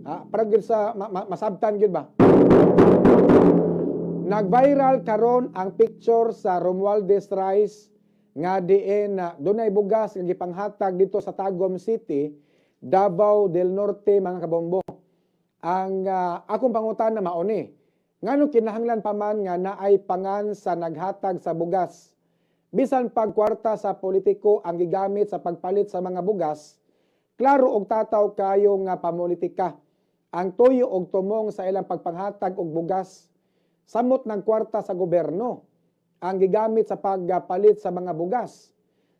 Ah, para gyud sa masabtan gyud ba? Nag-viral karon ang picture sa Romualdez Rice nga diin na dunay bugas nga gipanghatag dito sa Tagum City, Davao del Norte, mga kabombo. Ang akong pangutana mao ni, ngano kinahanglan pa man nga naay pangan sa naghatag sa bugas? Bisan pagkwarta sa politiko ang gigamit sa pagpalit sa mga bugas, klaro og tataw kayo nga pamulitika. Ang tuyo og tumong sa ilang pagpanghatag og bugas, samot ng kwarta sa gobyerno ang gigamit sa pagpalit sa mga bugas.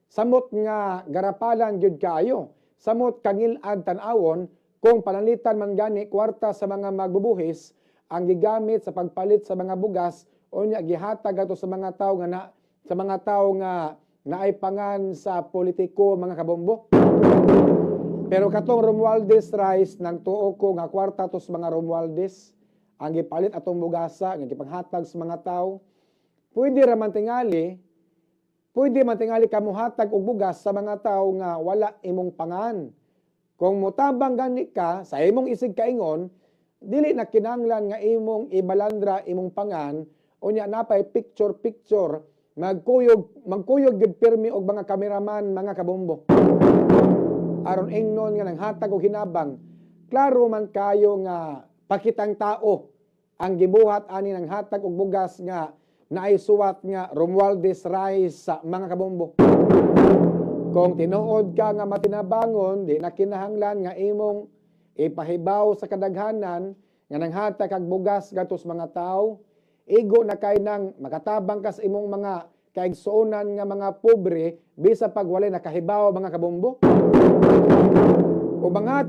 Samot nga garapalan gyud kaayo. Samot kangilad tan-awon kung pananglitan man gani kwarta sa mga magbubuhis ang gigamit sa pagpalit sa mga bugas o nya gihatag ato sa mga tawo nga naay pangan sa politiko, mga kabombo. Pero katong Romualdez Rice, nang tuo ko nga kwarta to sa mga Romualdez ang gipalit atong bugasa nga gipanghatag sa mga tawo. Pwede man tingali kamuhatag og bugas sa mga tawo nga wala imong pangan. Kung mutabang gani ka sa imong isig kaingon, dili na kinahanglan nga imong ibalandra imong pangan, unya napay picture picture, magkuyog magkuyog gyud pirmi og mga kameraman, mga kabombo, aron ingnon nga nanghatag og hinabang. Klaro man kayo nga pakitang tao ang gibuhat ani ng hatag og bugas nga naay suwat nga Romualdez Rice sa mga kabombo. Kung tinuod ka nga matinabangon, di na kinahanglan nga imong ipahibaw sa kadaghanan nga nanghatag kag bugas ngadto sa mga tao. Igo na kay nang makatabang ka sa imong mga kaigsuonan nga mga pobre bisa pag walay nakahibaw, mga kabombo. O mga